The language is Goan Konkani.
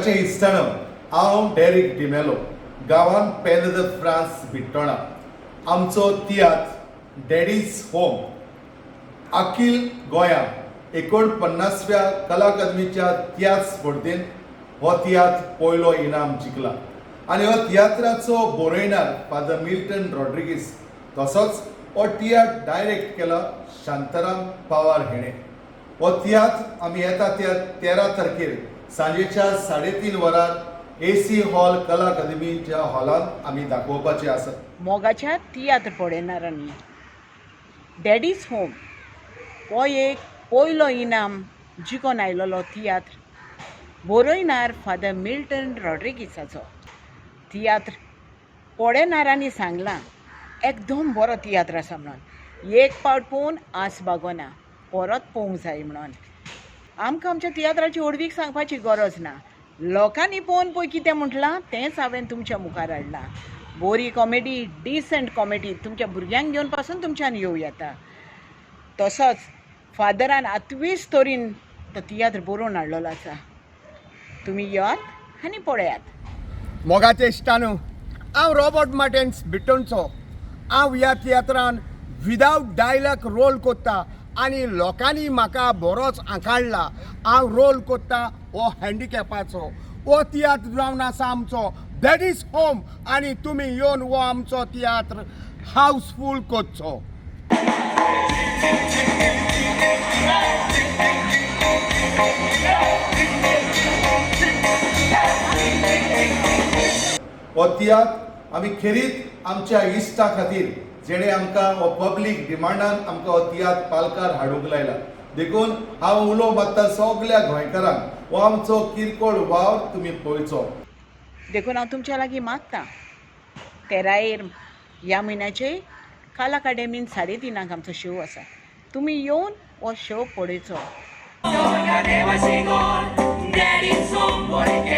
मोगाचे इश्टानो, हांव डेरिक डिमेलो, गांवान पेन the France, Britona. आमचो तियात्र डॅडीज होम अखिल गोंया 49व्या कला अकादमीच्या तियात्र स्पर्धेंत हो तियात्र पयलो इनाम जिखला आनी हो तियात्राचो बरयणार फादर मिल्टन रॉड्रिगीस, तसोच हो तियात्र डायरेक्ट केला शांताराम पवार हेणें. हो तियात्र आमी येता त्या 13 तारखेर सांजेच्या 3:30 वरार एसी हॉल, कला अकादमीच्या हॉलांत आमी दाखोवपाचे आसात. मोगाच्या तियात्र पळयणारांनी, डॅडीज होम हो एक पयलो इनाम जिखोन आयलेलो तियात्र, बरयणार फादर मिल्टन रॉड्रिगीसाचो तियात्र. पळयणारांनी सांगलां, एकदम बरो तियात्र आसा म्हणून. एक पावट पळोवन आस भागना, परत पळोवंक जाय म्हणून. आमकां आमच्या तियात्राची व्हडवीक सांगपाची गरज ना. लोकांनी पळोवन पळय कितें म्हटलां, तेंच हांवें तुमच्या मुखार हाडलां. बरी कॉमेडी, डिसंट कॉमेडी, तुमच्या भुरग्यांक घेवन पासून तुमच्यान येवं येता. तसोच फादरान आतवीस तरेन तो तियात्र बरोवन हाडलेलो आसा. तुमी येयात आनी पळयात. मोगाचे इश्टानो, हांव रॉबर्ट मार्टेन्स बिट्टोणचो. हांव ह्या तियात्रान विदावट डायलॉग रोल कोत्ता आनी लोकांनी म्हाका बरोच आंकाडला. हांव रोल कोत्ता हो हँडिकॅपाचो. हो तियात्र जावन आसा आमचो डॅडीज होम आनी तुमी येवन हो आमचो तियात्र हावसफूल करचो. हो तियात्र आमी खेरीत आमच्या इश्टा खातीर, जेणे आमकां हो पब्लीक डिमांडान आमकां हो तियात्र पालकार हाडूंक लायला. देखून हांव उलो मारता सगल्या गोंयकारांक, हो आमचो किरकोळ वावर तुमी पळयचो. देखून हांव तुमच्या लागीं मागता, 13 ह्या म्हयन्याचे कला अकाडेमीन 3:30 आमचो शो आसा. तुमी येवन हो शो पळयचो. Daddy's home, porque